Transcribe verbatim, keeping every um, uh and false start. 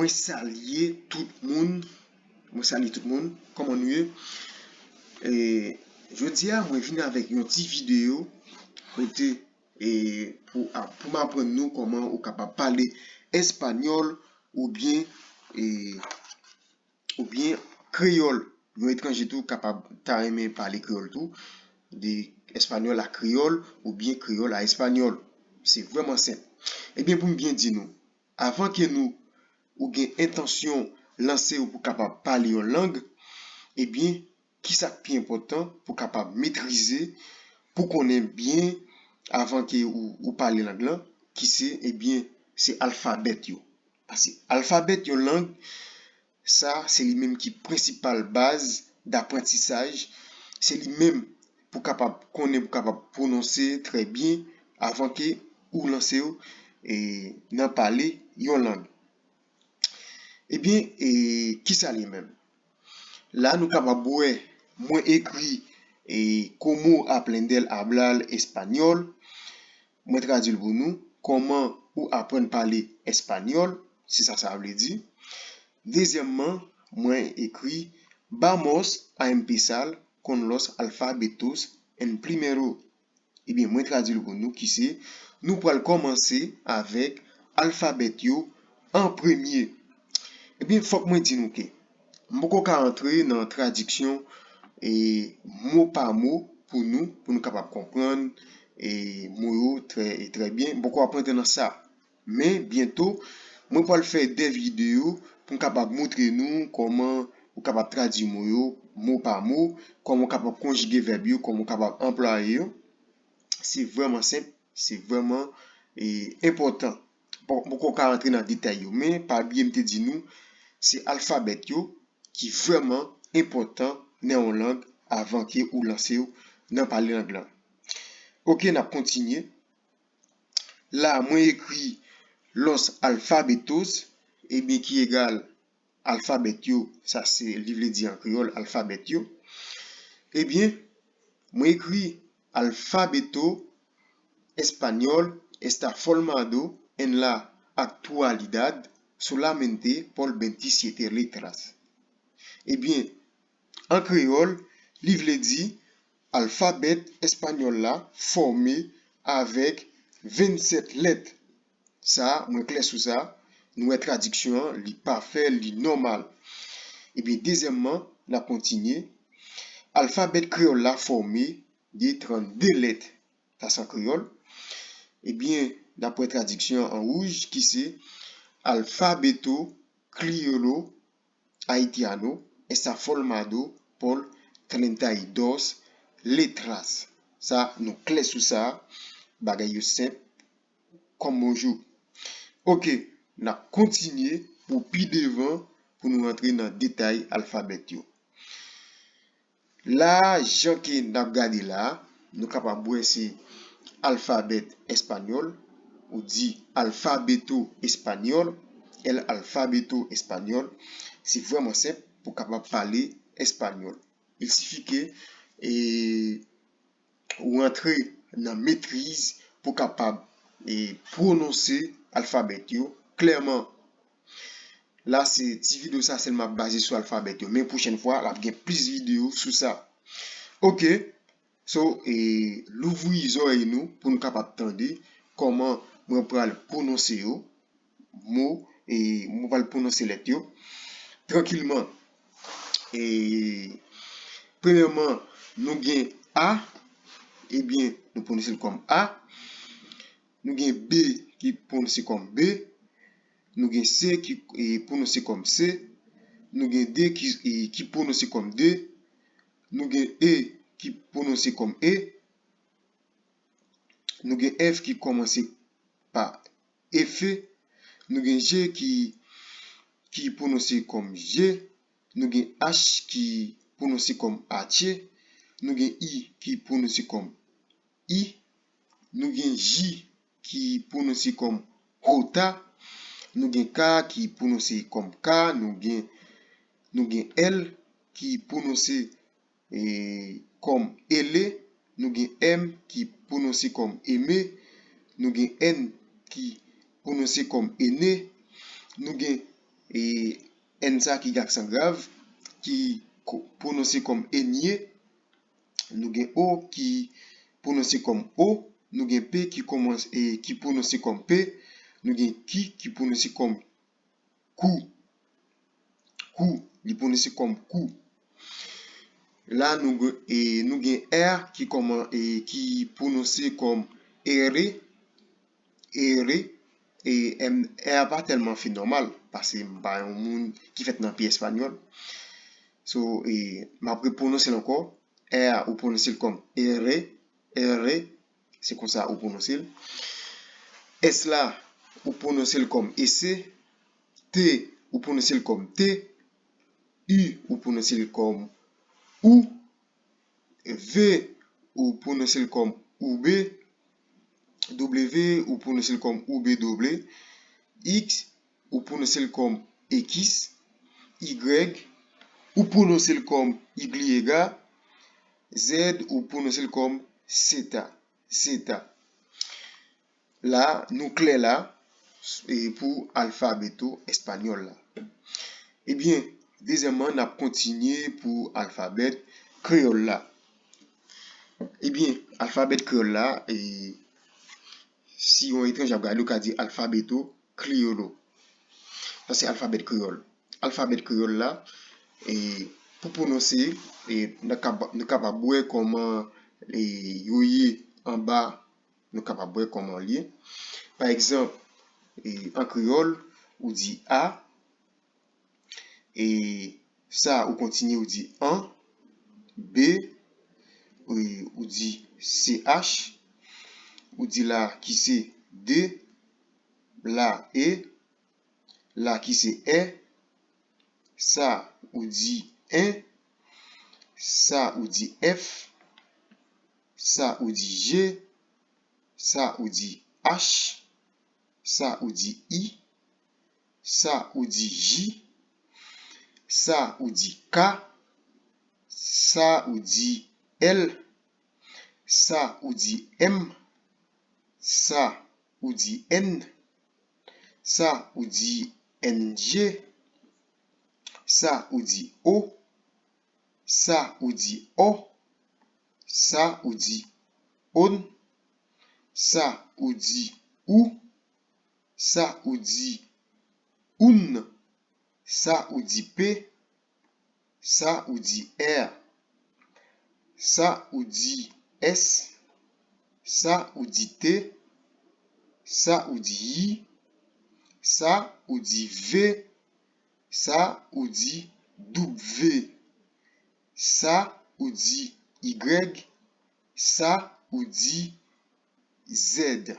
Mwen salye tout moun. Mwen salye tout moun. Kòman nou ye? E, jodi a, mwen vin avèk yon ti videyo kote, e, pou, a, pou m aprann nou kòman ou kapab pale espanyòl oubyen, e, oubyen kreyòl. Yon etranje tou kapab ta renmen pale kreyòl tou, de espanyòl a kreyòl oubyen kreyòl a espanyòl. Se vrèman senp. Ebyen, pou m byen di nou, avan ke nou ou gen entansyon lanse w pou kapab pale yon lang, ebyen, kisa k pi enpòtan pou kapab metrize, pou konnen byen avan ke ou, ou pale lang lan, ki se, ebyen, se alfabèt yo. Paske alfabèt yon lang, sa, se li menm ki prensipal baz daprantisaj, se li menm pou kapab konnen, pou kapab pwononse trè byen avan ke ou lanse w, e, nan pale yon lang. Ebyen, e, kisa li menm? La, nou kapab wè, mwen ekri, e, cómo aprender a hablar español. Mwen tradui l pou nou, kòman ou aprann pale espanyòl, se sa sa vle di. Dezyèmman, mwen ekri, vamos a empezar con los alfabetos en primero. Ebyen, mwen tradui l pou nou ki se, nou pral kòmanse avèk alfabèt yo an premye. Ebyen, fòk mwen di nou ke m poko ka antre nan tradiksyon e mo pa mo pou nou, pou nou kapab konprann e mo yo trè, e trè byen. M poko ap antre nan sa. Men, byento, mwen pral fè de videyo pou m kapab montre nou kòman ou kapab tradui mo yo, mo pa mo, kòman ou kapab konjige vèb yo, kòman ou kapab anplwaye yo. Se vrèman senp, se vrèman, e, enpòtan. Bon, m poko ka rantre nan detay yo, men pa bliye m te di nou, se alfabèt yo ki vrèman enpòtan nan yon lang avan ke ou lanse w nan pale lang lan. Oke, n ap kontinye. La, mwen ekri los alfabetos, ebyen ki egal alfabèt yo, sa se, li vle di an kreyòl, alfabèt yo. Ebyen, mwen ekri alfabeto español está formado en la actualidad solamente por veintisiete letras. Ebyen, an kreyòl, li vle di alfabèt espanyòl la fòme avèk vennsèt lèt. Sa, mwen klè sou sa. Nou wè tradiksyon an, li pafè, li nòmal. Ebyen, dezyèmman, n ap kontinye. Alfabèt kreyòl la fòme de trannde lèt. Sa se an kreyòl. Ebyen, daprè tradiksyon an wouj, ki se alfabeto criollo haitiano está formado por treinta y dos letras. Sa, nou klè sou sa, bagay yo senp kòm bonjou. Oke, n ap kontinye pou pi devan pou nou rantre nan detay alfabèt yo. La, jan ke n ap gade la, nou kapab wè se alfabèt espanyòl, ou di alfabeto español, el alfabeto español. Se vrèman senp pou kapab pale espanyòl. Il sifi ke, e, ou antre nan metriz pou kapab, e, pwononse alfabèt yo klèman. La, se ti videyo sa sèlman ap baze sou alfabèt yo. Men pwochèn fwa, l ap gen plis videyo sou sa. Oke. So, e, louvri zòrèy nou pou nou kapab tande kòman mwen pral pwononse yo. Mo, e, mwen pral pwononse lèt yo. Trankilman. E, premyèman, nou gen A. Ebyen, nou pwononse l kòm A. Nou gen B ki pwononse kòm B. Nou gen C ki, e, pwononse kòm C. Nou gen D ki, e, ki pwononse kòm D. Nou gen E ki pwononse kòm E. Nou gen F ki kòmanse pa F. Nou gen G ki, ki pwononse kòm G. Nou gen H ki pwononse kòm H. Nou gen I ki pwononse kòm I. Nou gen J ki pwononse kòm J. Nou gen K ki pwononse kòm K. Nou gen, nou gen L ki pwononse, e, kòm L. Nou gen M ki pwononse kòm M. Nou gen N ki pwononse kòm N. Nou gen e N sa ki gen aksan grav, ki ko-, pwononse kòm enye, nou gen O ki pwononse kòm o, nou gen P ki kòmanse, e, ki pwononse kòm pe, nou gen ki ki pwononse kòm kou. Kou, li pwononse kòm kou. La, nou gen, e, nou gen R ki kòman, e, ki pwononse kòm ere, ere, e, M, R pa tèlman fè nòmal, paske m pa yon moun ki fèt nan peyi espanyòl. So, e, m ap repwononse l ankò. R, ou pwononse l kòm ere, ere, se konsa ou pwononse l. S la, ou pwononse l kòm ese. T, ou pwononse l kòm te. U, ou pwononse l kòm ou. V, ou pwononse l kòm oube. W, ou pwononse l kòm oube doble. X, ou pwononse l kòm ekis. Y, ou pwononse l kòm igliega. Z, ou pwononse l kòm seta, seta. La, nou klè la, e, pou alfabeto espanyòl la. Ebyen, dezyèmman, n ap kontinye pou alfabèt kreyòl la. Ebyen, alfabèt kreyòl la, e, si yon etranje ap gade, ou ka di alfabeto criollo. Sa se alfabèt kreyòl. Alfabèt kreyòl la, e, pou pwononse, e, nou kab-, nou kapab wè kòman, e, yo ye anba, nou kapab wè kòman l ye. Pa egzanp, e, an kreyòl, ou di a, e sa, ou kontinye, ou di an, b, e, ou di ch, ou di la ki se de, la e, la ki se è, sa ou di en, sa ou di f, sa ou di je, sa ou di h, sa ou di i, sa ou di j, sa ou di k, sa ou di l, sa ou di m, sa ou di n, sa ou di n j, sa ou di o, sa ou di o, sa ou di o n, sa ou di ou, sa ou di ou n, sa ou di p, sa ou di r, sa ou di s, sa ou di t, sa ou di y, sa ou di v, sa ou di w, sa ou di y, sa ou di z.